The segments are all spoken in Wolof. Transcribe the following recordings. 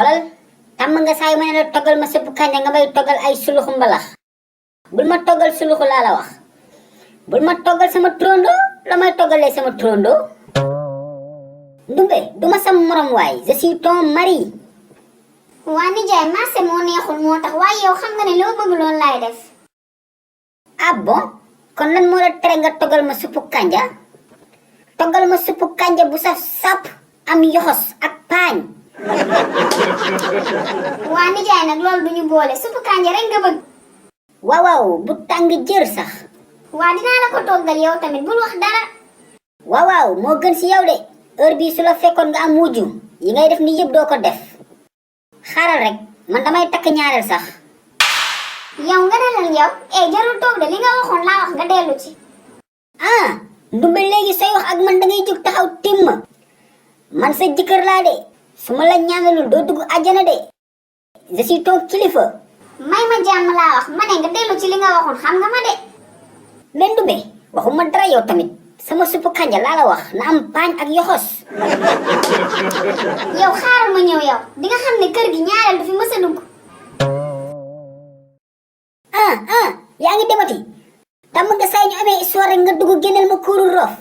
xolal tam nga say ma la togal ma sepp kanja nga may togal ay suluxu mbalax bul ma togal suluxu la la wax bul ma togal sama trondo la may togalé sama trondo ndumbe duma sam morom way je suis ton mari waa nijaay marché moo neexul moo tax waaye yow xam nga ne loo bëgg loolu laay def. ah bon kon lan moo la tere nga togal ma suppu kanja togal ma suppu kanja bu saf sap am yoxos ak paañ. waa nijaay nag loolu duñu boole suppu kanja rek nga bëgg. waaw waaw bu tàng jër sax. waa dinaa la ko toggal yow tamit bul wax dara. waaw waaw moo gën si yow de heure bii su la fekkoon nga am wujju yi ngay def ni yëpp doo ko def. xaaral rek man damay takk ñaareel sax. yow nga ne lan yow jarul toog de li nga waxoon laa wax nga dellu ci. ah ndumbe léegi sooy wax ak man da ngay jóg taxaw timm man sa jëkkër laa de su ma la ñaanalul doo dugg àjjana de je suis ton kilifa. may ma jàmm laa wax ma ne nga dellu ci li nga waxoon xam nga ma de. mais ndumbe waxuma dara yow tamit sama suppu kanja laa la wax na am paañ ak yoxos. yow xaaral ma ñëw yow di nga xam ne kër gi ñaareel du fi mës a dugg. yaa ngi demati tam nga say ñu amee histoire rek nga dugg génneel ma kuuru roof.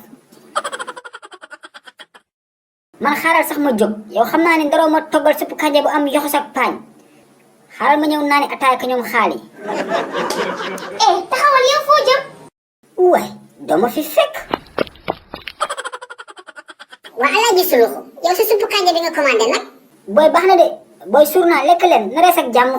man xaaral sax ma jóg yow xam naa ne daroo ma toggal suppu kanja bu am yoxos ak paañ xaaral ma ñëw naani ataaya ka ñoom xaali. taxawal yow foo jëm. waay doo ma fi fekk. waa Alaaji Suluxu yow sa suppu kanja bi nga commandé nag. booy baax na de booy suur naa lekk leen na rees ak jàmm.